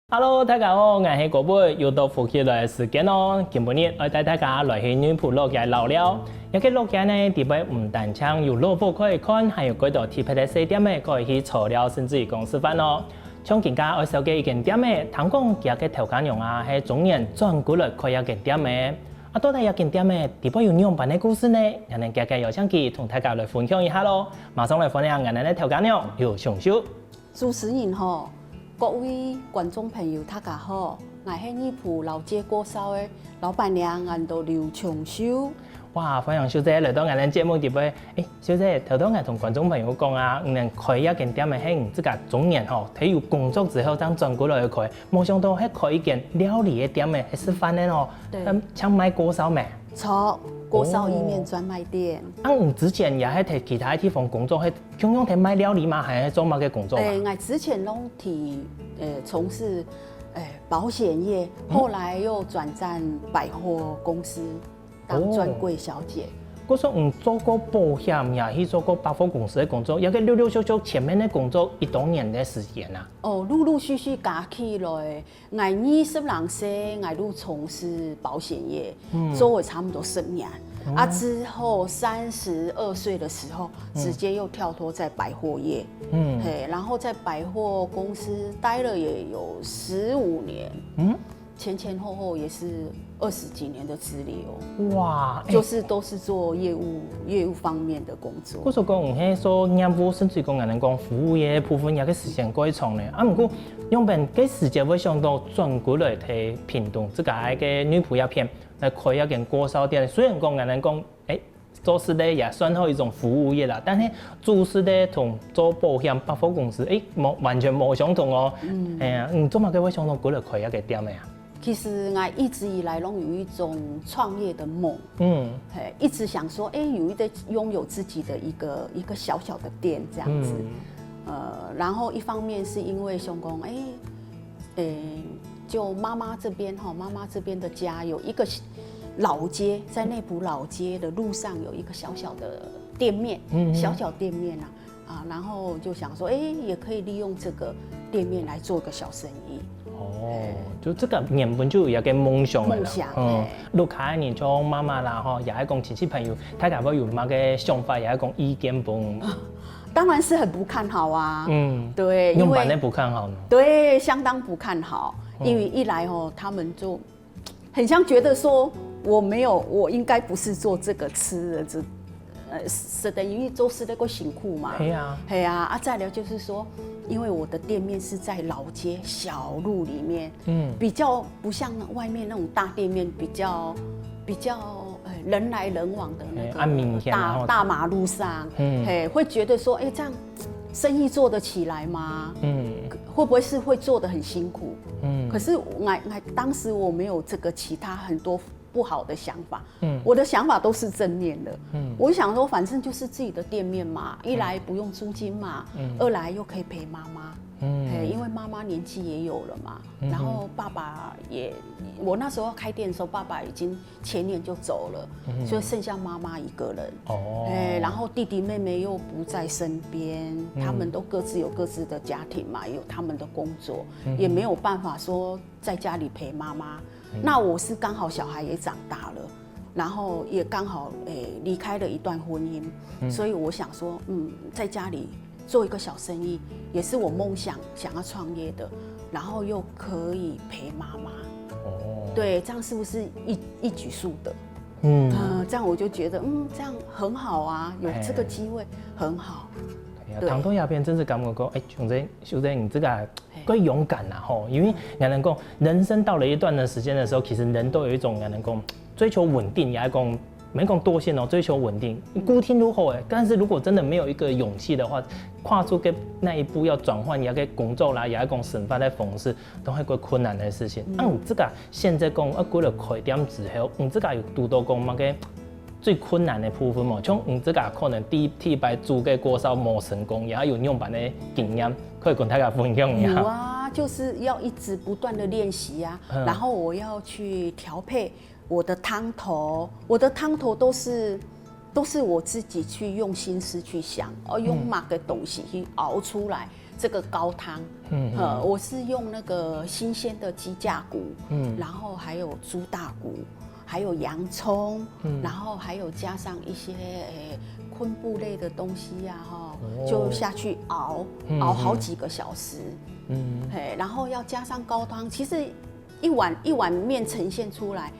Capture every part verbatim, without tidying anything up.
Hello，大家好，𠊎係果貝，又到福氣來个時間囉。今晡日愛帶大家來去內埔老街尞尞。這个老街呢，裡背毋單淨有老屋可以看，還有幾多特別个細店仔可以去坐尞，甚至於講食飯哦。像今下愛紹介一間店仔，聽講佢个頭家娘啊，係中年轉過來開這間店仔。啊，到底這間店仔裡背有仰般个故事呢？𠊎等遽遽邀請佢同大家來分享一下囉。馬上來歡迎𠊎等个頭家娘劉松秀。 主持人好，各位觀眾朋友，大家好，𠊎係內埔老街鍋燒个老闆娘，安到劉松秀。哇，歡迎秀姐來到𠊎等節目裡背。欸，秀姐，頭頭𠊎同觀眾朋友講啊，你等開這間店仔係你自家中年吼，退休工作之後正轉過來開，無想到係開一間料理个店仔，係食飯个哦。對。嗯，像賣鍋燒無？著，鍋燒意麵專賣店。哦。啊，你之前也係在其他地方工作，係 共樣在賣料理嗎？還係做麼个工作啊？欸，𠊎之前攏在，呃，從事，呃，保險業，嗯。後來又轉戰百貨公司當專櫃小姐。哦。故所你做過保險，也去做過百貨公司个工作，這个陸陸續續前面个工作幾多年个時間啊？哦，陸陸續續加起來， 𠊎二十零歲，𠊎就從事保險業，嗯。做了差不多十年。嗯。啊，之後三十二歲的時候，嗯。直接又跳脫在百貨業。嗯。嘿，然後在百貨公司待了也有十五年。嗯。前前後後也是二十幾年的資歷哦。哇，欸。就是都是做業務，業務方面的工作。故所講，你係做業務，甚至講，𠊎等講服務業部分，這个時間過長呢。啊，毋過 仰般个時節會想到轉過來在屏東自家个內埔這片來開一間鍋燒店。雖然講𠊎等講，欸，做食个也算好一種服務業啦，但係做食个同做保險、百貨公司，欸，無，完全無相同哦。嗯。哎呀，你做麼个會想到過來開一个店仔啊？其實𠊎一直以來攏有一種創業的夢， 嗯。嘿，一直想說，欸，有一个，擁有自己的一个，一个小小的店這樣子。嗯。呃，然後一方面是因為想講，欸，欸，就媽媽這邊吼，媽媽這邊的家有一个老街，在內埔老街的路上有一个小小的店面，嗯哼。小小店面啊。 啊，然後就想說，欸，也可以利用這个店面來做个小生意。哦，嘿。就這个原本就有一个夢想个啦。夢想，嗯，嘿。屋下个人像媽媽啦，吼，也係講親戚朋友，大家會有麼个想法，也係講意見分你？當然是很不看好啊。嗯。對，因為，仰般个不看好呢？對，相當不看好。嗯。因為一來吼，他們就 很像覺得說我沒有，我應該不是做這个吃的，這，呃，是等於做事那个辛苦嘛。嘿啊。嘿啊，啊，再來就是說，因為我的店面是在老街小路裡面，嗯。比較不像外面那種大店面，比較，比較，呃，人來人往的那个嘿，啊，明顯啊，大，吼。大馬路上，嗯。嘿，會覺得說，欸，這樣生意做得起來嗎？嗯。會不會是會做得很辛苦？嗯。可是我，我，當時我沒有這个其他很多不好的想法。嗯。我的想法都是正面的。嗯。我想說，反正就是自己的店面嘛，一來不用租金嘛，嗯。二來又可以陪媽媽。嗯。嘿，因為媽媽年紀也有了嘛，嗯哼。然後爸爸也，我那時候開店的時候，爸爸已經前年就走了，嗯哼。所以剩下媽媽一个人。哦。哎，然後弟弟妹妹又不在身邊，嗯。他們都各自有各自的家庭嘛，也有他們的工作，嗯哼。也沒有辦法說在家裡陪媽媽。嗯。那我是剛好小孩也長大了，然後也剛好，哎，離開了一段婚姻，嗯。所以我想說，嗯，在家裡做一个小生意，也是我夢想想要創業的，然後又可以陪媽媽。哦。對，這樣是不是一，一舉數得？嗯。呃，這樣我就覺得，嗯，這樣很好啊，有這个機會很好。哎。哎呀，對。聽到這片真是感覺講，哎，秀珍，秀珍，你這个，嘿。更勇敢啦，吼，因為𠊎等講，人生到了一段的時間的時候，其實人都有一種，𠊎等講，追求穩定，也係講， 免講惰性哦，追求穩定，固定就好欸。但是如果真的沒有一个勇氣的話，跨出个那一步要轉換一个工作啦，也係講生活个方式，都係个困難个事情。嗯。啊，你自家現在講，啊，過了開店之後，你自家有堵到講麼个最困難个部分無？像你自家可能第一，第一擺煮个鍋燒無成功，也有仰般个經驗，可以跟大家分享一下。有啊，就是要一直不斷地練習啊，嗯。然後我要去調配 我的湯頭，我的湯頭都是，都是我自己去用心思去想，哦，用，嗯。麼个東西去熬出來，这个高汤，嗯，呃，我是用那个新鲜的鸡架骨，嗯，然后还有猪大骨，还有洋葱，嗯，然后还有加上一些诶昆布类的东西呀，哈，就下去熬，熬好几个小时，嗯，嘿，然后要加上高汤，其实一碗一碗面呈现出来，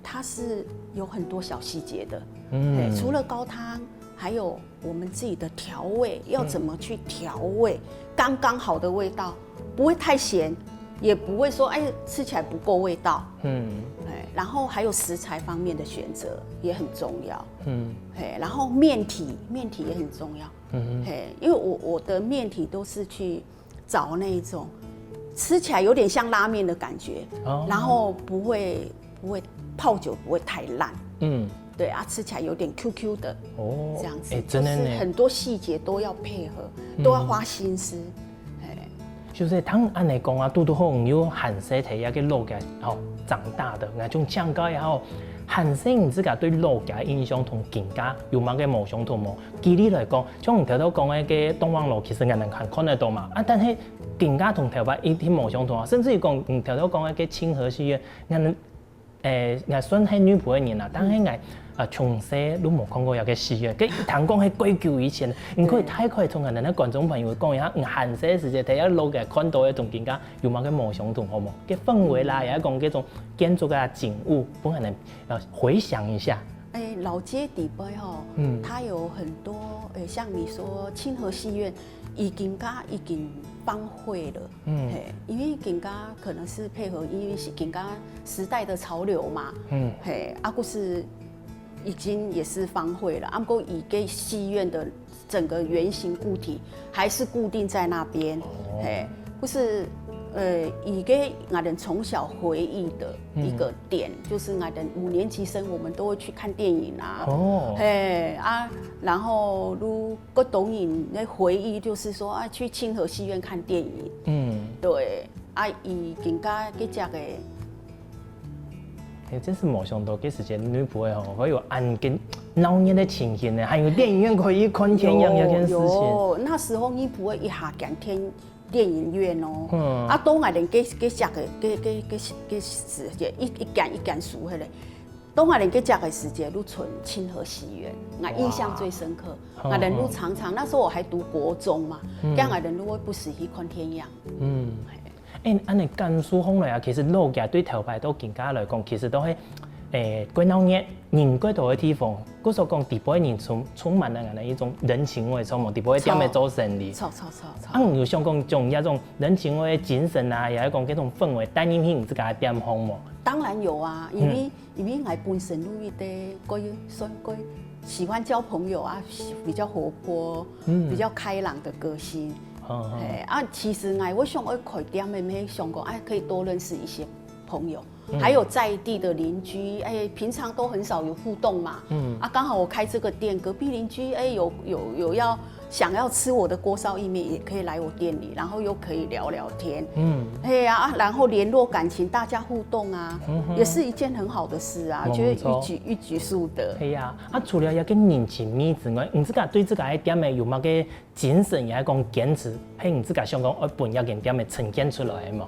它是有很多小细节的，嗯，除了高汤，还有我们自己的调味要怎么去调味，刚刚好的味道，不会太咸，也不会说哎吃起来不够味道，嗯，哎，然后还有食材方面的选择也很重要，嗯，哎，然后面体面体也很重要，嗯，哎，因为我我的面体都是去找那种吃起来有点像拉面的感觉，然后不会不会泡久不会太烂，嗯，对啊，吃起来有点 Q Q 的，哦，这样子，哎，真的呢，就是很多细节都要配合，都要花心思，哎，就是聽恁樣講啊，堵堵好有還細在這个老家吼長大的，該種長大以後，還細你自家對老家印象同今下有麼个無相同無？舉例來講，像你頭頭講个該東望樓，其實𠊎等還看得到嘛，啊，但是今下同頭擺一定無相同啊，甚至於講你頭頭講个該清河戲院，𠊎等 誒，𠊎算係內埔个人啊，但係𠊎啊從細都無看過這个戲院，該一聽講係幾久以前，你可以大概同𠊎等个觀眾朋友講一下，你還細个時節，在這老个看到个同今下有麼个無相同，好無？該氛圍啦，也講該種建築啊、景物，分𠊎等呃回想一下。哎，老街底背吼，嗯，它有很多，哎，像你說清河戲院，已經它已經荒廢了，嗯，嘿，因為今下可能是配合，因為是今下時代的潮流嘛，嗯，嘿，啊，故事已經也是荒廢了，啊，不過以該戲院的整個原型固體還是固定在那邊，哦，嘿，故事，呃，以該𠊎等從小回憶的一個點，嗯，就是𠊎等五年級生，我們都會去看電影啊，哦，嘿，啊，然後如 个當然，那回憶就是說啊，去清河戲院看電影。嗯，對，啊，佢今下个隻个，哎，真是無想到，該時節內埔个吼，會有恁个鬧熱个情形呢，還有電影院可以看電影這件事情。有，有，那時候內埔个一下間電電影院哦，嗯，啊，當然連該該隻个該該該該時節一一間一間數起來， 當然，該隻个時節，就賰清河戲院，𠊎印象最深刻。哇，𠊎等就常常，那時候我還讀國中嘛，嗯，該𠊎等就會不時去看電影。嗯，哎，恁樣感受下來啊，其實老家對頭擺到今下來講，其實都係，誒，過鬧熱，人過多个地方，故所講底背人充充滿了恁樣一種人情味，充滿底背店个做生理。著著著著。啊，你有想講將這種人情味、精神啊，也係講這種氛圍帶入去你自家个店項無？當然有啊，因為 因為𠊎本身就一個過算過喜歡交朋友啊，比較活潑，嗯，比較開朗的個性。嘿，啊，其實𠊎會想愛開店个，乜係想講，哎，可以多認識一些朋友，還有在地的鄰居，哎，平常都很少有互動嘛。嗯，啊，剛好我開這個店，隔壁鄰居，哎，有有有要 想要吃我的鍋燒意麵，也可以來我店裡，然後又可以聊聊天。嗯，嘿啊，然後聯絡感情，大家互動啊，也是一件很好的事啊，覺得一舉一舉數得。嘿呀，啊，除了這個人情味之外，你自家對自家个店个有麼个精神，也係講堅持，係你自家想講愛分這間店个呈現出來个無？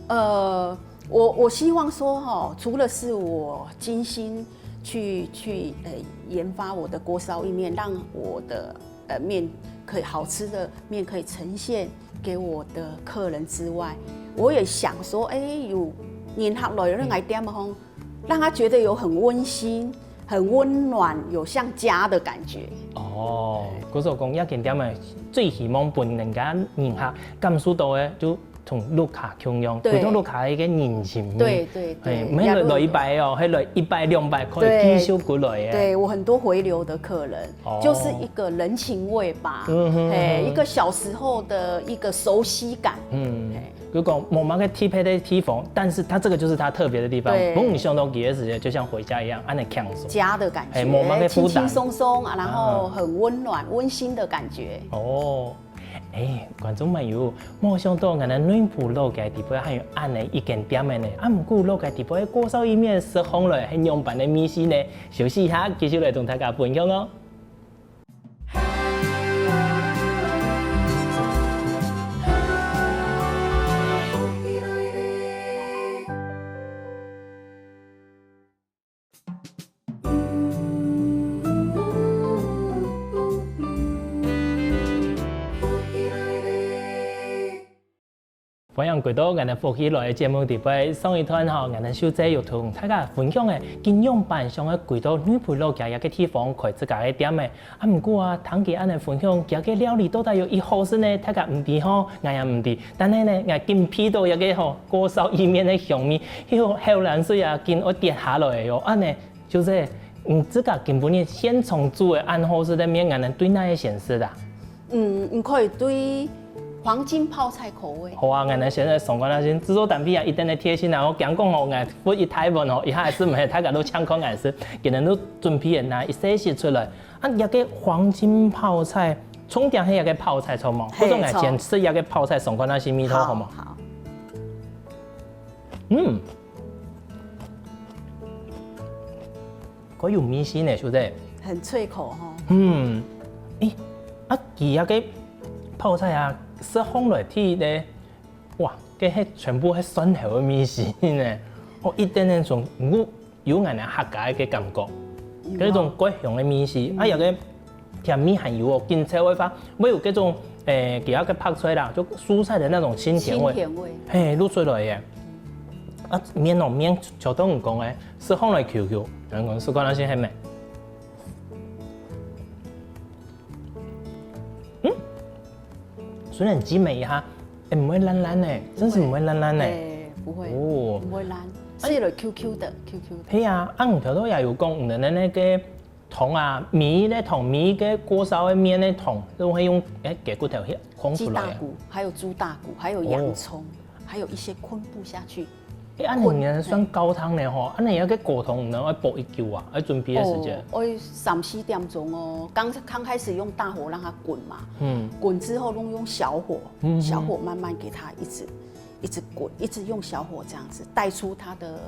呃，我我希望說哈，除了是我精心去去呃研發我的鍋燒意麵，讓我的 呃，麵可以好吃的麵可以呈現給我的客人之外，我也想說，哎，有人客來到𠊎店吼，讓他覺得有很溫馨、很溫暖，有像家的感覺。哦，故所講，這間店个最希望分人家人客感受到个，就同屋下共樣，對，就同屋下一個人情味。對對對，嘿，毋係來一擺哦，係來一擺兩擺，可以繼續過來个。對，我很多回流的客人。 就是一個人情味吧，嘿，一個小時候的一個熟悉感。嗯，就講無麼个特別个地方，但是它這個就是它特別的地方，對，無你想到佢个時節，就像回家一樣，恁樣輕鬆。家的感覺，嘿，無麼个負擔，輕輕鬆鬆啊，然後很溫暖、溫馨的感覺。哦， 哎，觀眾朋友，無想到𠊎等內埔老街底背還有恁樣一間店个呢。啊，毋過老街底背个鍋燒意麵食起來係仰般个味緒呢？休息一下，繼續來同大家分享哦。歡迎歸到𠊎等福氣來个節目裡背。上一段吼，𠊎等秀姐有同大家分享个，仰般想愛歸到內埔老家這个地方開自家个店仔。啊，毋過啊，聽佢恁樣分享，佢个料理到底有幾好食呢？大家毋知吼，𠊎也毋知。但係呢，𠊎緊鼻到這个吼，鍋燒意麵个香味，口，口涎水啊，緊愛跌下來个喲。恁樣，秀姐，你自家今晡日現場煮个恁好食个麵，𠊎等對哪个先食啊？ 嗯，你可以對黃金泡菜口味。好啊，𠊎等先來上課啦，先製作單位啊，一定愛貼心啊，𠊎驚講吼，𠊎分一大碗吼，一下係毋係大家都搶看𠊎食，今日都準備个拿一些些出來。啊，這个黃金泡菜，重點係這个泡菜，著無？嘿不過𠊎先食這个泡菜，上課那些味道，好無？好，嗯，可有味緒呢，秀姐。很脆口哈。嗯，誒，啊，佢這个泡菜啊，食起來第一个，哇，該係全部係蒜頭个味緒呢。哦，一點點種，有有𠊎等客家个感覺，該種桂香个味緒，啊，這个甜味還有哦，緊炒个話，會有該種，誒，其他个白菜啦，就蔬菜的那種清甜味。清甜味。嘿，露出來耶。啊，麵哦，麵就像你講个，食起來Q Q，人講食起來係很美。嗯，雖然擠美一下，誒，毋會爛爛呢，真係毋會爛爛呢。哎，不會，哦不會爛，吃了Q Q的，Q Q的。係啊，啊，你頭頭也有講，你的那个糖啊，米个糖，米个鍋燒个麵个糖，都會用誒雞骨頭去控出來啊。雞大骨，還有豬大骨，還有洋蔥，還有一些昆布下去。誒，恁樣算高湯呢吼，恁樣該高湯呢愛煲幾久啊？愛準備个時間？哦，愛三四點鐘哦。剛剛開始用大火讓它滾嘛，嗯，滾之後用用小火，嗯小火慢慢給它一直一直滾，一直用小火這樣子帶出它的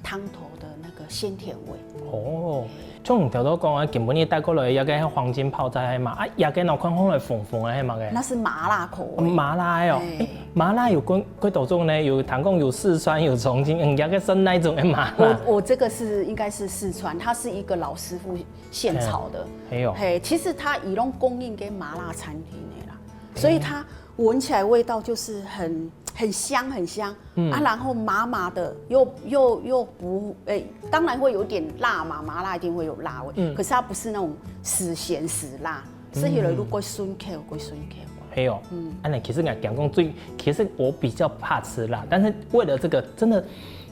湯頭的那個鮮甜味。哦，像你頭頭講啊，今晡日帶過來个該黃金泡菜係嘛？啊，這个哪看起來紅紅个係麼个？那是麻辣口味。麻辣个哦，哎誒，麻辣有幾幾多種呢？有聽講有四川，有重慶，嗯，這个算哪種个麻辣？我我這個是應該是四川，它是一個老師傅現炒的。哎喲，嘿，其實它一共供應給麻辣餐廳的啦，所以它聞起來味道就是很很香很香、啊，然後麻麻的，又又又不，誒，當然會有點辣嘛，麻辣一定會有辣味，嗯可是它不是那種死鹹死辣，食起來都過順口，過順口。係哦，嗯，恁樣其實𠊎講講最，其實我比較怕吃辣，但是為了這個真的，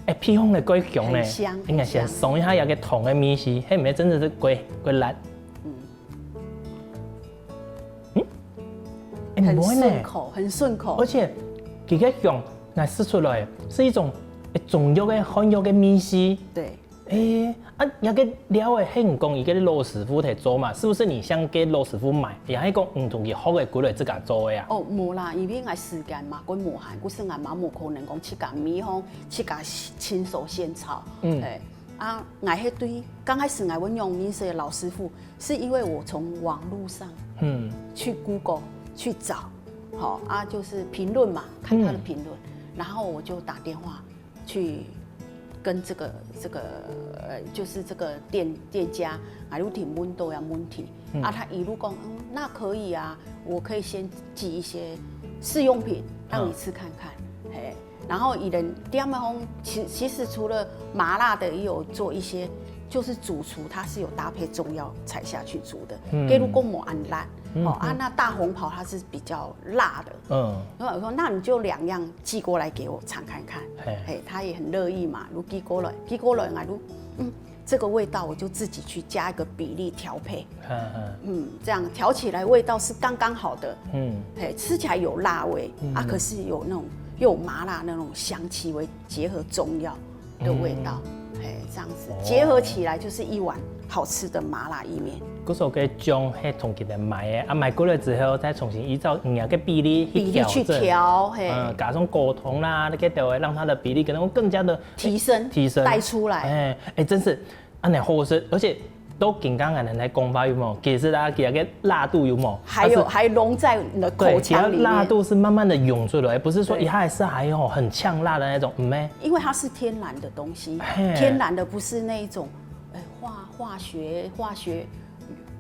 誒，鼻風个蓋香呢，很香應該先很香嘗一下這个糖个味緒，係毋係真的係蓋蓋辣？嗯，嗯，誒，很毋會呢順口，很順口而。且佢个香，𠊎食出來係一種誒中藥个漢藥个味緒。對，誒，啊，這个料誒，係你講一個老師傅在做嘛？是不是你向該老師傅買，也係講你同佢學个過來自家做个啊？哦，無啦，因為𠊎時間嘛，過無閒，故所𠊎嘛無可能講自家米吼，自家親手現炒。嗯哎，啊，𠊎係對剛開始𠊎會用認識个老師傅，是因為我從網路上嗯去 Google 去找，好啊，就是評論嘛，看他的評論，然後我就打電話去跟這個這個呃，就是這個店店家，啊，有提問到呀問題，啊，他一路講，嗯，那可以啊，我可以先寄一些試用品讓你吃看看，嘿。然後佢等店个方，其其實除了麻辣的，也有做一些，就是主廚他是有搭配中藥材下去煮的，嗯比如講無恁辣，嗯哦啊，那大紅袍它是比較辣的，嗯然後我說那你就兩樣寄過來給我嚐看看，嘿嘿，他也很樂意嘛，就寄過來，寄過來，𠊎就嗯，這個味道我就自己去加一個比例調配，嗯嗯嗯，這樣調起來味道是剛剛好的，嗯，嘿，吃起來有辣味啊，可是有那種又有麻辣那種香氣味，結合中藥的味道，嘿，這樣子結合起來就是一碗好吃的麻辣意麵。故所个醬係同佢等買个，啊買過來之後再重新依照你个比例去比例去調整，調，嘿，嗯，加上果糖啦，那個調味，讓它的比例可能會更加的提升提升帶出來，哎哎，真是恁樣好食，而且都緊剛剛人來講話有無？其實啊，佢个辣度有無？還有它是還融在你的口對，腔裡面。辣度是慢慢的湧出來，不是說對一下子還有很嗆辣的那種，嗯咩？因為它是天然的東西，嘿天然的不是那一種，呃，化化學化學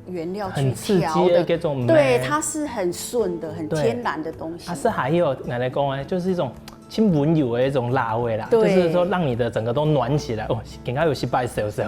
原料去很刺激調的，的那種，對，嗯它是很順的、很對天然的東西。它是還有，來來講呢，就是一種盡溫柔个一種辣味啦，對。就是說讓你的整個都暖起來。哦，今下有失敗少少。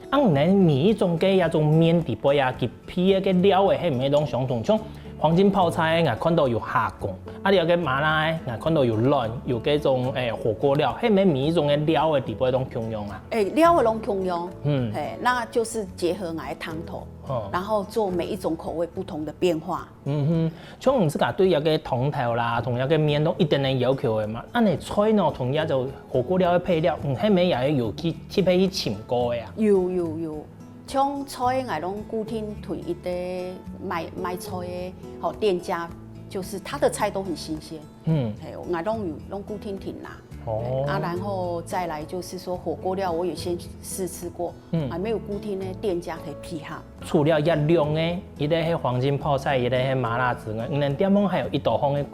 啊，你呢，每一種个這種麵底背啊，佢配个个料个，係毋係攏相同？像黃金泡菜，𠊎看到有蝦公，啊，你个麻辣，𠊎看到有卵，有這種，欸，火鍋料，係毋係每一種个料个底背攏共樣啊？欸，料个攏共樣，嗯。嘿，那就是結合𠊎个湯頭，哦。然後做每一種口味不同的變化。 嗯哼，像你自家對這个湯頭啦，同這个麵都一定个要求个嘛。恁呢菜呢，同這種火鍋料个配料，你係毋係也有去特別去尋過个啊？有有有，像菜𠊎攏固定同一个賣賣菜个吼店家，就是他的菜都很新鮮。嗯，嘿，𠊎攏有攏固定訂啦。哦，啊，然後再來就是說火鍋料，我有先試吃過，嗯，還沒有固定个店家可以配合。 除了這兩个，一个係黃金泡菜，一个係麻辣之外，你等店項還有一道項个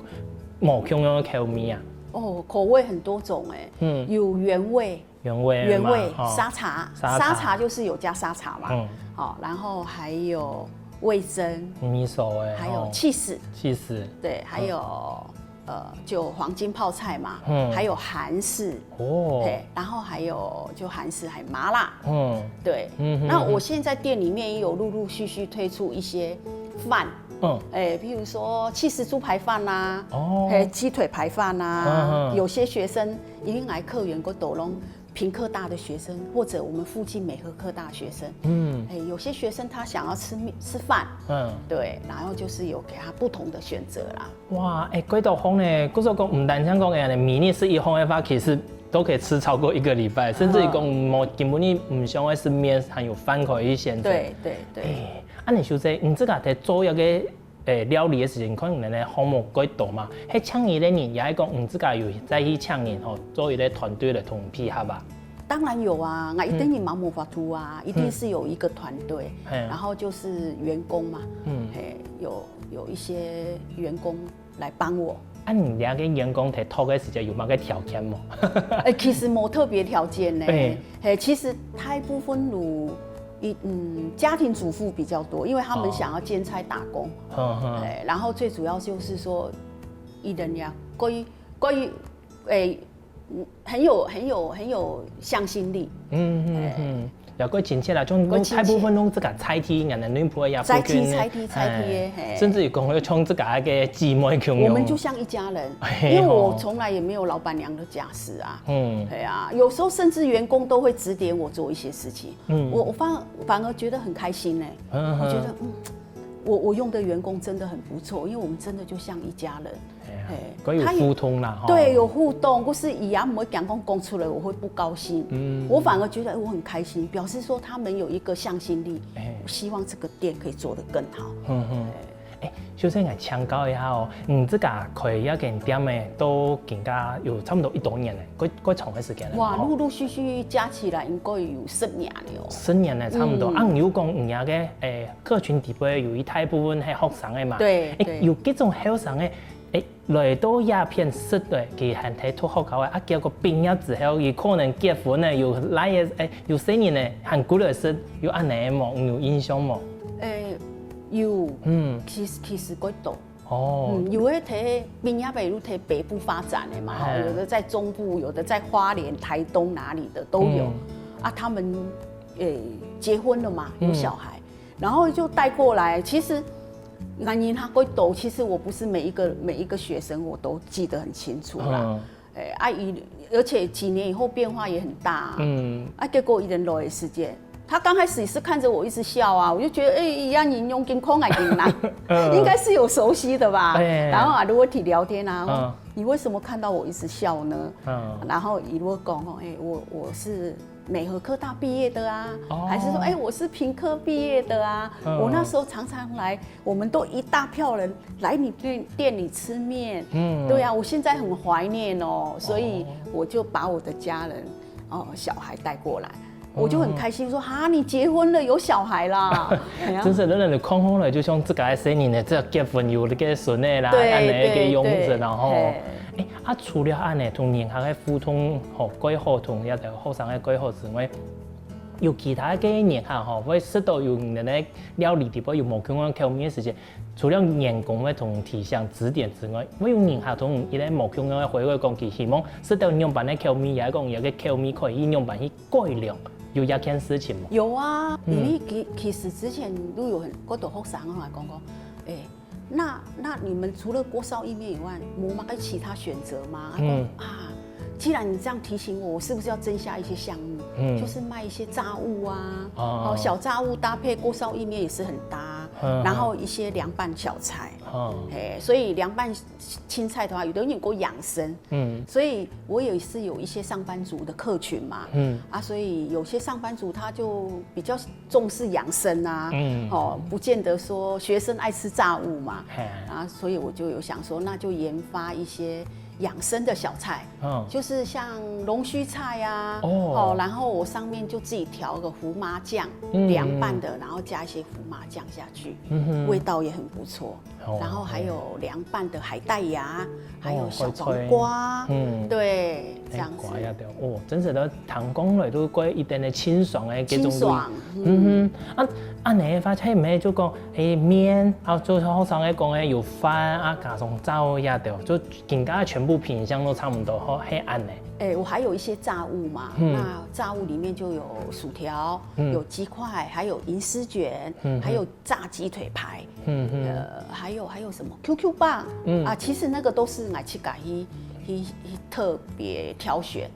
無共樣个口味啊？哦，口味很多種欸，嗯，有原味，原味嘛，原味哦，沙茶，沙茶，沙茶就是有加沙茶嘛，嗯，好，然後還有味噌，味噌欸，還有哦，cheese，cheese，對，還有呃，就黃金泡菜嘛，嗯，還有韓式，哦，嘿，然後還有就韓式還麻辣，嗯，對，嗯哼，那我現在店裡面也有陸陸續續推出一些飯，嗯，欸，譬如說起司豬排飯啦，哦，嘿，雞腿排飯啦，嗯哼，有些學生因為𠊎客源較多攏屏科大的學生，或者我們附近美和科大的學生，嗯，欸，有些學生他想要吃麵吃飯，嗯，對，然後就是有給他不同的選擇啦。 哇，欸，幾多項呢？故所講，毋單淨講恁呢，每日食一項个話，其實都可以吃超過一個禮拜，甚至於講，無，根本你毋想愛食麵，還有飯可以選擇。對對對。欸，恁呢秀姐，你自家在做一个，欸，料理个時間，可能呢項目幾多嘛？係請你个人，也係講你自家有再去請人吼，做一个團隊來同你配合啊？ 當然有啊，𠊎一定也無法度啊，一定是有一個團隊，嗯，嘿，然後就是員工嘛，嗯，嘿，有有一些員工來幫我。啊，你這个員工在討个時間有麼个條件無？欸，其實無特別條件呢，欸，嘿，其實大部分都一嗯家庭主婦比較多，因為他們想要兼差打工，哦，嗯嗯，欸，然後最主要就是說，一人呀，關於關於，欸， 嗯，很有很有很有向心力。嗯嗯嗯，也較親切啦，就大部分攏自家在地，人人內部也附近，在地在地在地个，嘿，甚至於講，像自家个姊妹共樣。我們就像一家人，因為我從來也沒有老闆娘的架勢啊。嗯，對啊，有時候甚至員工都會指點我做一些事情，嗯，我我反反而覺得很開心呢。我覺得嗯，我我用的員工真的很不錯，因為我們真的就像一家人。 嘿，可以有互動啦，吼。對，有互動，故所佢也毋會講講講出來，我會不高興。嗯，我反而覺得，欸，我很開心，表示說他們有一個向心力，欸，希望這個店可以做得更好。嗯嗯，欸，秀姐，𠊎請教一下哦，你自家開這間店欸，到今下有差不多幾多年咧？幾幾長个時間咧？哇，陸陸續續加起來應該有十年了哦。十年咧，差不多。啊，你有講你个欸客群底背有一大部分係學生个嘛？對，欸，對，有這種後生个，欸， 來到這片食个，佢還在讀學校个，啊，結果畢業之後，佢可能結婚了，有倈仔，欸，有細人仔，還過來食，有恁呢無？你有印象無？欸，有，嗯，其實其實幾多。哦，嗯，有个在畢業个，有在北部發展个嘛，吼，有的在中部，有的在花蓮、台東哪裡的都有。啊，他們欸結婚了嘛，有小孩， 然後就帶過來。其實，𠊎人客幾多，其實我不是每一個每一個學生我都記得很清楚啦。嗯，欸，啊，佢而且幾年以後變化也很大啊。嗯，啊，結果佢等來个時間，他剛開始也是看著我一直笑啊，我就覺得，欸，佢恁樣用緊看𠊎人啦，應該是有熟悉的吧。欸，然後啊，如果一起聊天啊，你為什麼看到我一直笑呢？嗯，然後佢會講吼，欸，我我是 美和科大畢業的啊，還是說，欸，我是屏科畢業的啊？我那時候常常來，我們都一大票人來你店店裡吃麵。嗯，對啊，我現在很懷念哦，所以我就把我的家人哦小孩帶過來，我就很開心說，哈，你結婚了，有小孩啦。真係，人人都看好了，就像自家个細人仔，這結婚有這個孫仔啦，對，恁呢个樣子啦吼。欸，啊，除了恁呢，同人客个互動吼，蓋好，同這兜學生个蓋好之外， 有其他个人客吼，會食到有你个料理底背有無共樣口味个時間，除了員工會同提醒指點之外，會有人客同你一個無共樣个回饋，講佢希望食到仰般个口味，也講佢个口味可以仰般去改良，有這件事情無？有啊，因為其其實之前都有很多學生來講講，哎，那那你們除了鍋燒意麵以外，無麼个其他選擇嗎？他說啊，既然你這樣提醒我，我是不是要增加一些項目？嗯，就是賣一些炸物啊，哦，小炸物搭配鍋燒意麵也是很搭，然後一些涼拌小菜，哦，哎，所以涼拌青菜的話，有的人講養生，嗯，所以我也是有一些上班族的客群嘛，嗯，啊，所以有些上班族他就比較重視養生啊，嗯，哦，不見得說學生愛吃炸物嘛，啊，所以我就有想說，那就研发一些养生的小菜，嗯，就是像龙须菜啊，哦，然后我上面就自己调个胡麻酱，凉拌的，然后加一些胡麻酱下去，味道也很不错。然后还有凉拌的海带芽，还有小黄瓜，嗯，对，这样子。瓜呀，对，哦，真是个糖工类都过一点点清爽的这种。清爽，嗯哼，啊，啊，你发现没？就讲，诶，面啊，就好像个讲个有饭啊，加上燥呀，对，就今个全部品相都差不多，吼，系安呢。哎，我还有一些炸物嘛，那炸物里面就有薯条，有鸡块，还有银丝卷，还有炸鸡腿排，呃，还有还有什么QQ棒，嗯啊，其实那个都是我自家去去去特别挑选，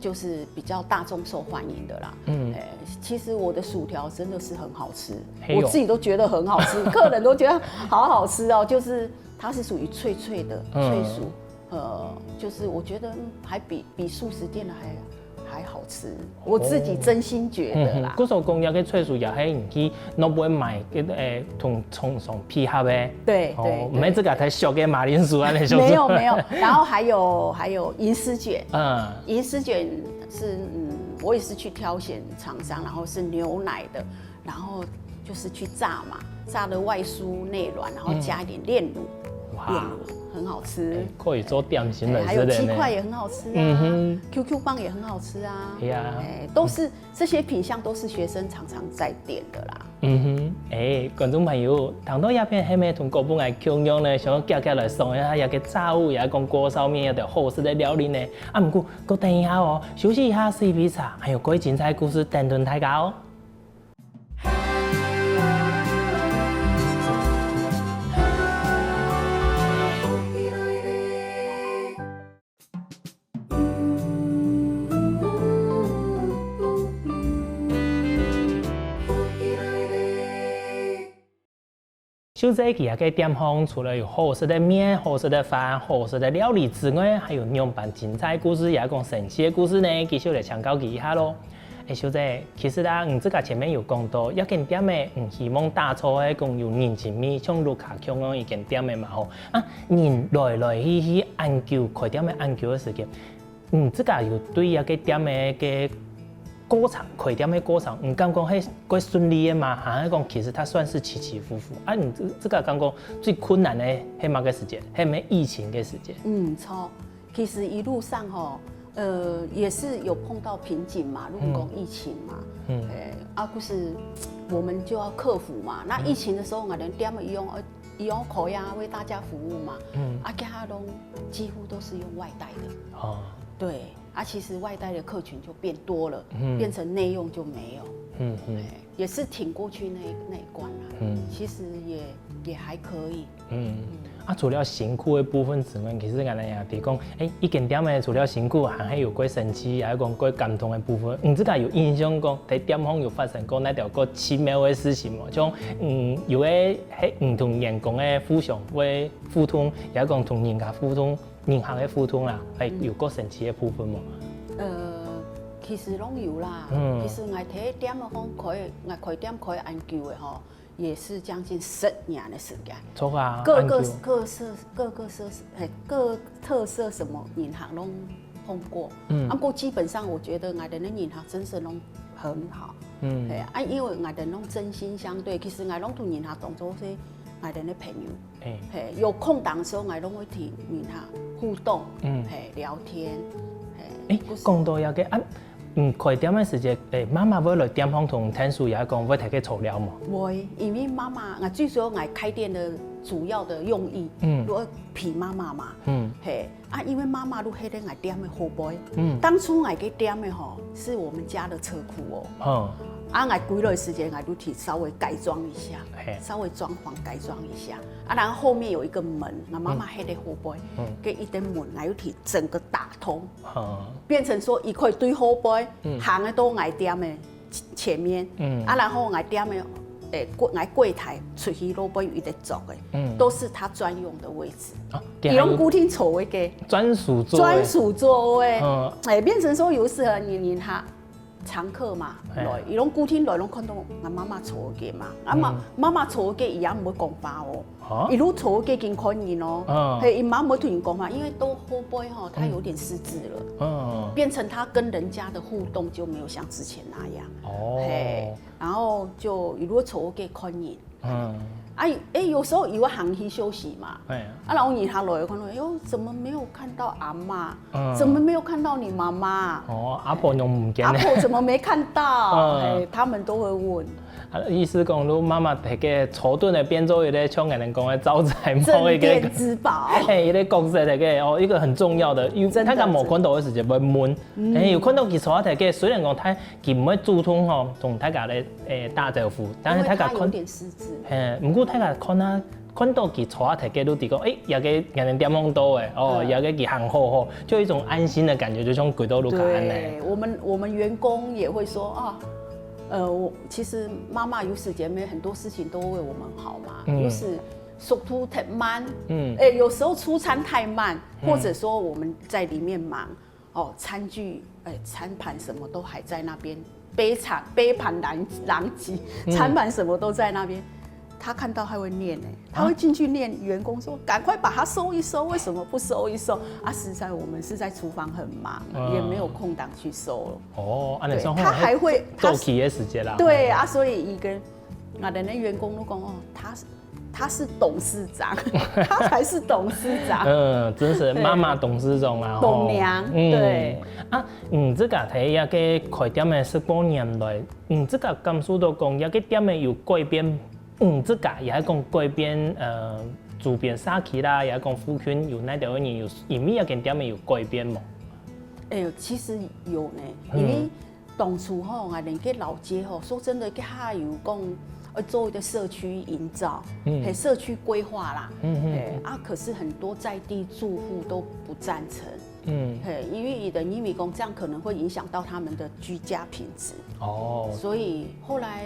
就是比较大众受欢迎的啦。嗯，哎，其实我的薯条真的是很好吃，我自己都觉得很好吃，客人都觉得好好吃哦，就是它是属于脆脆的脆薯，呃，就是我觉得嗯还比比素食店的还还好吃，我自己真心觉得啦。故所讲，个脆薯也系你去外背买个，诶，同厂商配合个。对对，毋系自家太小个马铃薯啊，那种。没有没有，然后还有还有银丝卷，嗯，银丝卷是嗯，我也是去挑选厂商，然后是牛奶的，然后就是去炸嘛，炸的外酥内软，然后加一点炼乳，炼乳很好吃，可以做点心了，还有鸡块也很好吃啊，QQ 棒也很好吃啊，对啊，哎，都是这些品相都是学生常常在点的啦。嗯哼，哎，观众朋友，听到这片，系咪同哥本个共样呢，想要遽遽来尝一下，也个炸物，也讲锅烧面，也个好食个料理呢？啊，毋过，过等一下哦，休息一下，水杯茶，还有过精彩故事等等大家哦。 秀姐佢个店項除了有好食个麵、好食个飯、好食个料理之外，還有仰般精彩故事，也講神奇个故事呢，繼續來請教佢一下咯。欸，秀姐，其實啊，你自家前面有講到，一間店仔，你希望打造个講有人情味，像屋下共樣一間店仔嘛吼。啊，人來來去去恁久，開店仔恁久个時間， 你自家有對這個店个个過程，開店个過程，你感覺係過順利个嗎？還係講其實佢算係起起伏伏？啊，你自自家感覺最困難个係麼个時節？係毋係疫情个時節？嗯，著。其實一路上吼，呃，也是有碰到瓶頸嘛，如果講疫情嘛，嗯，欸，啊，就是我們就要克服嘛。那疫情的時候，𠊎等店个用，呃，用開啊，為大家服務嘛，嗯，啊，佢等攏幾乎都是用外帶的。哦，對。 啊，其實外帶的客群就變多了，變成內用就沒有。嗯嗯，也是挺過去那那一關了。嗯，其實也也還可以。嗯，啊，除了辛苦个部分之外，其實𠊎等也提供，欸，一間店仔除了辛苦，還係有過神奇，也有講過感動个部分。你自家有印象講，在店項有發生過哪條過奇妙个事情無？像，嗯，有个係你同員工个互相會互動，也有講同人家互動， 人客个互動啦，係有過神奇个部分無？呃，其實攏有啦。嗯，其實𠊎在店項開，𠊎開店開恁久个吼，也是將近十年个時間。著啊，各個各色各個色，欸，各特色什麼人客攏碰過。嗯，啊，不過基本上我覺得𠊎等个人客真是攏很好。嗯，欸，啊，因為𠊎等攏真心相對，其實𠊎攏同人客當做係𠊎等个朋友。 欸，有空檔个時候，𠊎攏會同人客互動，嗯，欸，聊天，欸，欸，講到這個啊，嗯，開店个時節，欸，媽媽會來店項同𢯭手也講會大家坐尞無？會，因為媽媽，𠊎最主要𠊎開店个主要的用意，嗯，就愛陪媽媽嘛。嗯，嘿，啊，因為媽媽就歇在𠊎店个後背。嗯，當初𠊎个店个吼，是我們家的車庫哦。嗯，啊，𠊎歸來時間，𠊎就去稍微改裝一下，嘿，稍微裝潢改裝一下。啊，然後後面有一個門，那媽媽歇在後背，嗯，該一個門，𠊎又去整個打通，嗯，變成說一塊對後背，嗯，行得到𠊎店个 前面，嗯，啊，然後𠊎店个，誒，櫃，𠊎櫃台出去路背有一個座个，嗯，都是他專用的位置。啊，佢攏固定坐位个，專屬座位。專屬座位，嗯，誒，變成說有時候你，你他常客嘛，嘿，來，佢攏固定來，攏看到𠊎媽媽坐个嘛，啊媽，嗯，媽媽坐个，佢也毋會講話哦。 啊？一路坐个緊看人哦，嗯，嘿，佢媽毋會同人講話，因為到後背吼，他有點失智了，嗯，變成他跟人家的互動就沒有像之前那樣，哦，嘿，然後就一路坐个看人，嗯，啊，誒，有時候佢會行去休息嘛，哎，啊，然後你下來看到，哎喲，怎麼沒有看到阿嬤？嗯，怎麼沒有看到你媽媽？哦，阿婆攏毋見了。阿婆怎麼沒看到？嗯，嘿，他們都會問。 啊，意思講，你媽媽在該坐等个變做一個像𠊎等講个招財貓一個鎮店之寶。嘿，一個角色在該哦，一個很重要的，因為真的，大家無看到个時節會問，嗯，嘿，有看到佢坐在該，雖然講佢，佢毋會主動吼，同大家來，誒，打招呼，但是大家看，因為他有點失智。嘿，毋過大家看啊，看到佢坐在該，都知講，誒，這個人店望到誒，哦，嗯，這個佢行好好，就有一種安心的感覺，就像歸到屋下恁樣。對，我們，我們員工也會說啊， 呃，我，其實媽媽有時間沒，很多事情都為我們好嘛，嗯，有時速度太慢，嗯，誒，有時候出餐太慢，嗯，或者說我們在裡面忙，哦，餐具，誒，餐盤什麼都還在那邊，杯盤，杯盤狼，狼藉，嗯，餐盤什麼都在那邊，他看到他會念誒，他會進去念員工說，趕快把它收一收，為什麼不收一收？啊，實在我們是在廚房很忙，嗯，也沒有空檔去收了。 哦，恁樣對，算好，他還會，他是，早期个時節啦。對啊，所以佢个，啊，人家員工都講哦，他是，他是董事長，他才是董事長。嗯，真是媽媽董事長啊，董娘，吼。嗯。對。啊，你自家在這個開店个十多年來，你自家感受到講，這個店个有改變，你自家也係講改變，呃，周邊社區啦，也係講附近有哪兜个人有，因為這間店个有改變無？哎喲，其實有呢，因為 當初吼，𠊎等个老街吼，說真的，佢還有講，呃，做一個社區營造，嗯，嘿，社區規劃啦，嗯，嗯，嘿，啊，可是很多在地住戶都不贊成，嗯，嘿，因為佢等認為講這樣可能會影響到他們的居家品質，哦，所以後來，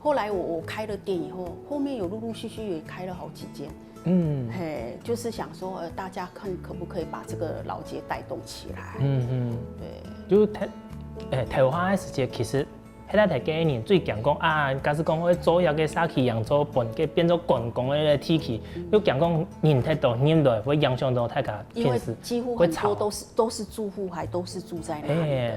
後來我，我開了店以後，後面有陸陸續續也開了好幾間， 嗯，嘿，就是想說，呃，大家看可不可以把這個老街帶動起來？嗯，嗯。對。就頭，誒，頭下个時節，其實，該个人最驚講啊，假使講會做一個社區營造，分佢變做觀光个地區，嗯，又驚講人太多，人來會影響到大家平時，因為幾乎很多都是，會吵。都是住戶，還都是住在那裡的，嘿。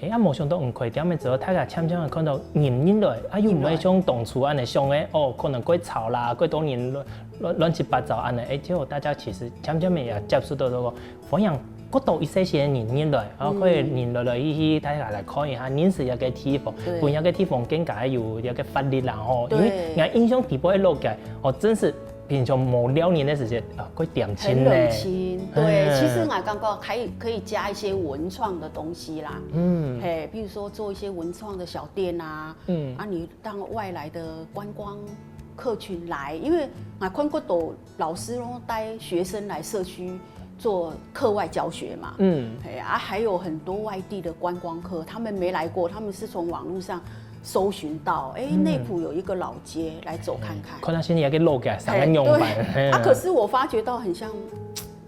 嘿。 誒，啊，無想到你開店个時候，大家漸漸个看到人人來，啊，又毋會像當初恁樣想个，哦，可能過吵啦，過多人亂，亂，亂七八糟恁樣，誒，結果大家其實漸漸个也接受到這個，歡迎過多一些些人人來，啊，嗯，可以人來來去去，大家來看一下，認識這個地方，對，分這個地方更加有這個活力啦吼。因為，對，𠊎印象底背个老街，哦，真是 平常無尞人个時節，啊，過恬靜呢。很冷清，對，嗯。其實𠊎感覺可以，可以加一些文創的東西啦。嗯。嘿，比如說做一些文創的小店啊，嗯。啊，你讓外來的觀光客群來，因為𠊎看過有老師咯，帶學生來社區做課外教學嘛。嗯。嘿，啊，還有很多外地的觀光客，他們沒來過，他們是從網路上 搜尋到，誒，嗯。內埔有一個老街，來走看看。看到現在有個老街，三個樣板，嘿，對。嘿。啊，可是我發覺到很像，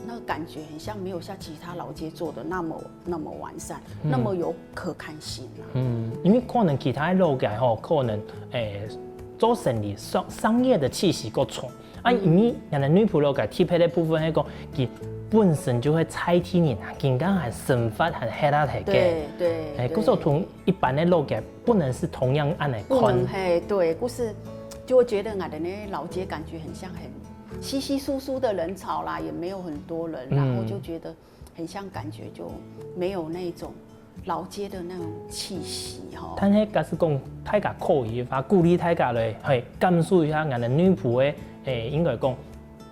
那個感覺很像沒有像其他老街做得那麼，那麼完善，嗯。那麼有可看性啊。嗯，因為可能其他老街吼，可能，誒，做生理商，商業个氣息較重。 啊，因為𠊎等內埔老街特別个部分係講，佢本身就係在地人啊，佢等个生活還歇啊在該。對，對，誒，對。故所同一般个老街不能係同樣恁樣看。不能，嘿，對，故所就會覺得𠊎等个老街感覺很像很稀稀疏疏的人潮啦，也沒有很多人，嗯。然後就覺得很像感覺就沒有那種 老街的那種氣息吼。但係假使講大家可以个話，鼓勵大家來，嘿，感受一下𠊎等內埔个，誒，誒，應該講，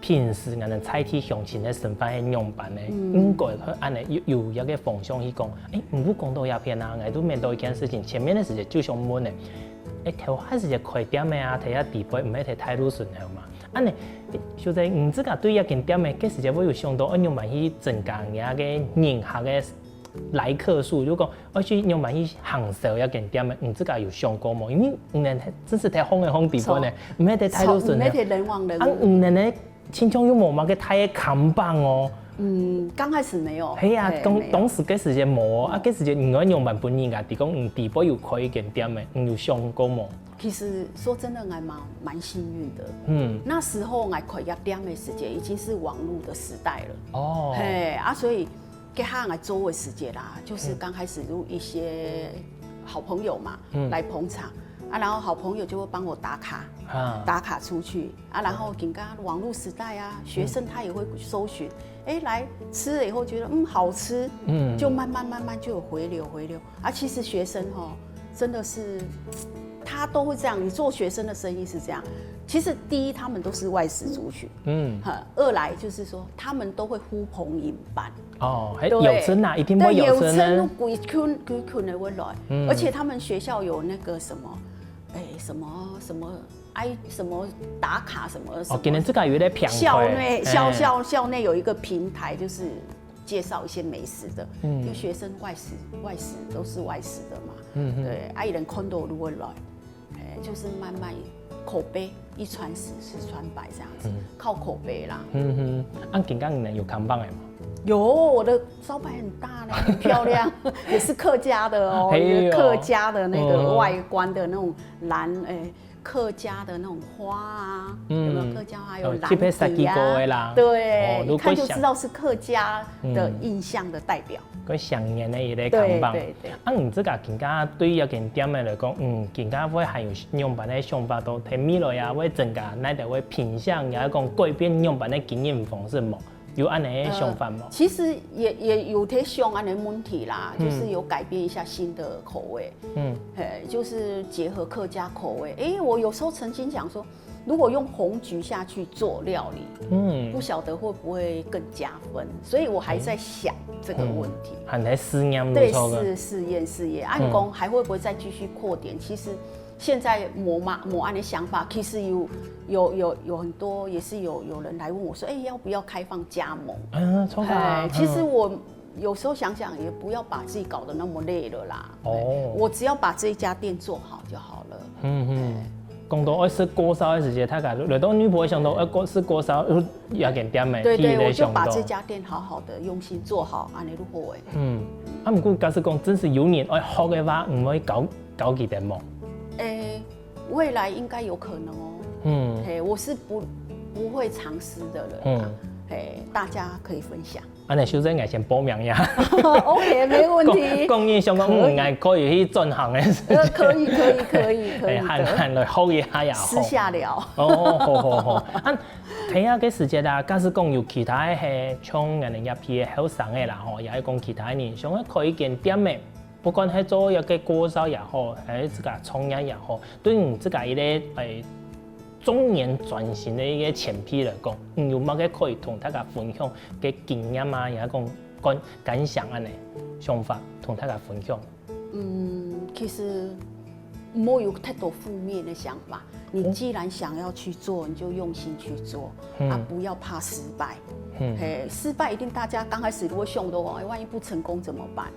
平時𠊎等在地鄉親个生活係仰般呢？應該係恁呢有有一個方向去講。誒，毋過講到這片啊，𠊎都面對一件事情，前面个時節就想問呢，誒，頭下時節開店个啊，頭下底背毋係在大路脣頭嘛？恁呢，秀珍，你自家對這間店个，該時節會有想到，愛仰般去增加人家个人客个來客數，就講，愛去仰般去行銷這間店个，你自家有想過無？因為你等真係在巷仔巷底背呢，毋係在大路脣呢。毋係在人往人往。啊，你等呢，親像又無麼个大个看板哦。嗯，剛開始沒有。係啊，當當時該時節無哦，啊，該時節你愛仰般分人家知講，你底背有開一間店个，你有想過無？其實說真的，還蠻蠻幸運的。嗯，那時候𠊎開這店个時節，已經是網路的時代了。哦，嘿啊，所以 該下𠊎做个時節啦，就是剛開始有一些好朋友嘛，來捧場啊，然後好朋友就會幫我打卡，啊，打卡出去啊，然後緊跟網路時代啊，學生他也會搜尋，哎，來吃了以後覺得嗯好吃，嗯，就慢慢慢慢就有回流回流啊。其實學生吼，真的是他都會這樣，你做學生的生意是這樣。其實第一，他們都是外食族群，嗯，哈，二來就是說他們都會呼朋引伴。 哦，還有真啊，一定會有真呢。對，有真，歸群歸群的會來，而且他們學校有那個什麼，哎，什麼什麼，哎，什麼打卡什麼什麼。哦，今天這個有點偏校內校校校內有一個平台，就是介紹一些美食的，就學生外食外食都是外食的嘛，嗯，對，啊，有人看到就會來。 哎，就是慢慢口碑一傳十，十傳百這樣子，靠口碑啦。嗯哼，啊，今天你們有看板的嗎？有，我的招牌很大呢，很漂亮，也是客家的哦，哎呦，一個客家的那個外觀的那種藍，哎，客家的那種花啊，有沒有？客家花有藍底啊，哦，特別設計過的啦。對，哦，一看就知道是客家的印象的代表。 个想念个一個看板。對對對。啊，你自家今下對這間店个來講，嗯，今下會還有仰般个想法，到在未來啊，會增加哪兜會偏向，也係講改變仰般个經營方式無？有恁呢个想法無？呃，其實也也有在想恁呢問題啦，嗯，就是有改變一下新的口味。嗯，嘿，就是結合客家口味。誒，我有時候曾經想說， 如果用紅橘下去做料理，嗯，不曉得會不會更加分，所以我還在想這個問題。嗯，還在試驗，對，試試驗試驗。啊，你講還會不會再繼續擴點？其實現在無嘛，無恁呢想法，其實有有有有很多也是有有人來問我說，哎，要不要開放加盟？嗯，超好啊。哎，其實我 有時候想想，也不要把自己搞得那麼累了啦。哦，我只要把這一家店做好就好了。嗯嗯，講到愛食鍋燒个時節，大家來到女僕會想到愛鍋食鍋燒，呃，有間店个，對對，我就把這家店好好的用心做好，恁呢就好誒。嗯，啊，毋過假使講真係有人愛學个話，毋會教教佢等無？誒，未來應該有可能哦。嗯，嘿，我是不不會藏私的人啊。嗯，嘿，大家可以分享。 恁呢，秀珍𠊎先報名呀。OK，沒問題。講講你想講，嗯，𠊎可以去轉行个事情。呃，可以可以可以可以的。哎，還還來學一下也好。私下聊。哦，好好好。啊，這下个時節啦，假使講有其他个係像𠊎等這批个後生个啦吼，也係講其他人想愛開一間店个， 不管係做一個鍋燒也好，還係自家創業也好，對你自家一個誒中年轉型个一個前輩來講，你有麼个可以同大家分享个經驗啊，也係講感感想恁呢，想法同大家分享？嗯，其實莫有太多負面的想法，你既然想要去做，你就用心去做，啊，不要怕失敗。嘿，失敗一定大家剛開始都會想到哦，哎，萬一不成功怎麼辦？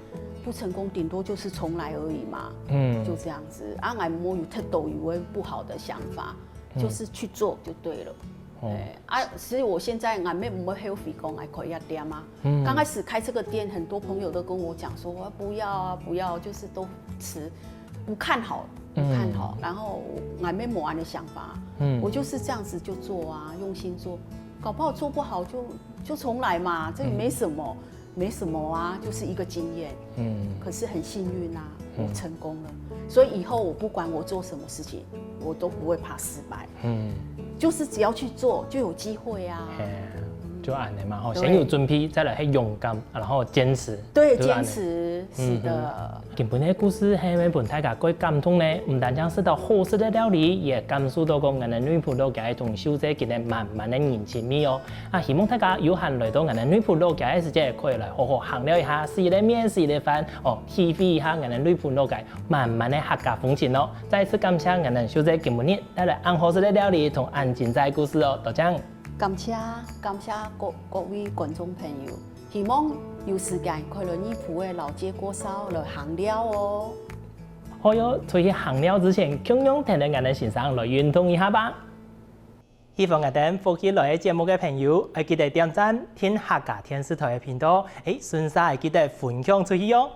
不成功，頂多就是重來而已嘛。嗯，就這樣子。啊，𠊎無有太多有个不好的想法，就是去做就對了。哦，哎，啊，所以我現在𠊎也毋會後悔講𠊎開一間店啊。剛開始開這個店，很多朋友都跟我講說，啊，不要啊，不要，就是都辭，不看好，不看好。然後𠊎也無恁呢想法，嗯，我就是這樣子就做啊，用心做，搞不好做不好就就重來嘛，這也沒什麼。 沒什麼啊，就是一個經驗。嗯，可是很幸運啊，我成功了，所以以後我不管我做什麼事情，我都不會怕失敗。嗯，就是只要去做，就有機會啊。嘿，就恁呢嘛，吼，對，先有準備，再來係勇敢，然後堅持，對，就恁呢。堅持。是的。今晡日个故事係毋係分大家蓋感動呢？毋單淨食到好食个料理，也感受到講𠊎等內埔老街同秀姐佢等滿滿个人情味哦。啊，希望大家有閒來到𠊎等內埔老街个時節，可以來好好行尞一下，食一個麵，食一個飯，哦，體會一下𠊎等內埔老街滿滿个客家風情哦。再一次感謝𠊎等秀姐今晡日帶來恁好食个料理同恁精彩个故事哦，多謝。感謝感謝各各位觀眾朋友，希望有時間可以來內埔个老街過巷來行尞哦。好喲，出去行尞之前，共樣跈等𠊎等先生來運動一下吧。喜歡𠊎等福氣來个節目个朋友，愛記得點讚、訂客家電視台个頻道，誒，順續愛記得分享出去哦。